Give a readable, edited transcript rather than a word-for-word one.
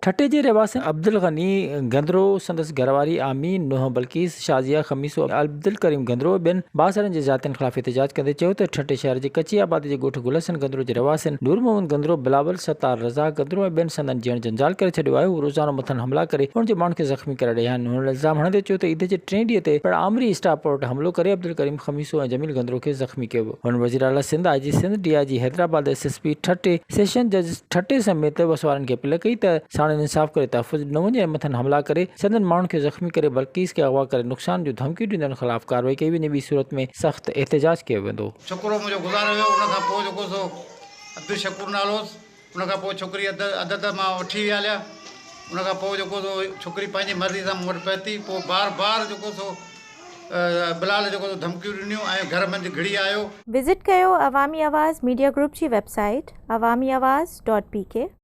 ٺٽي جي رهواسين عبدالغني گندرو، سندس گهرواري آمين، نونهن بلقيس، شازيه خميسو، عبدالڪريم گندرو ۽ ٻين بااثرن جي زيادتين خلاف احتجاج ڪندي چيو ته ٺٽي شهر جي ڪچي آبادي جي ڳوٺ گل حسن گندرو جي رهواسين نور محمد گندرو، بلاول، ستار، رزاق گندرو ۽ ٻين سندن جيئڻ جنجال ڪري ڇڏيو آهي، هو روزانو مٿن حملا ڪري انهن جي ماڻهن کي زخمي ڪري رهيا آهن. هنن الزام هڻندي چيو ته عيد جي ٽئين ڏينهن تي پڻ آمري اسٽاف وٽ حملو ڪري عبدالڪريم خميسو ۽ جميل گندرو کي زخمي ڪيو ويو. هن وزيراعليٰ Sindh, I G Sindh, D I G Hyderabad, S S P Thatta, session جج ٺٽي سميت وس وارن کي اپيل ڪئي ته ساڻن انصاف ڪري تحفظ ڏنو وڃي ۽ مٿن حملا ڪري سندن ماڻهن کي زخمي ڪري بلقيس کي اغوا ڪري نقصان جون ڌمڪيون ڏيندڙن خلاف ڪارروائي ڪئي وڃي ٻي صورت ۾ سخت احتجاج ڪيو ويندو. ڇوڪرو منهنجو گذاري ويو ان کان پوء جيڪو سو عبدالشڪور نالو هوس ان کان پوء ڇوڪري اڌ عدد مان وٺي ويا هليا ان کان پوء جيڪو سو ڇوڪري پنهنجي مرضي سان مون وٽ پهتي پوء بار بار جيڪو سو بلال جيڪو سو ڌمڪيون ڏنيون ۽ گهر منجهه گهڙي آيو. وزٽ ڪيو عوامي آواز ميڊيا گروپ جي website Awami Awaz dot P K.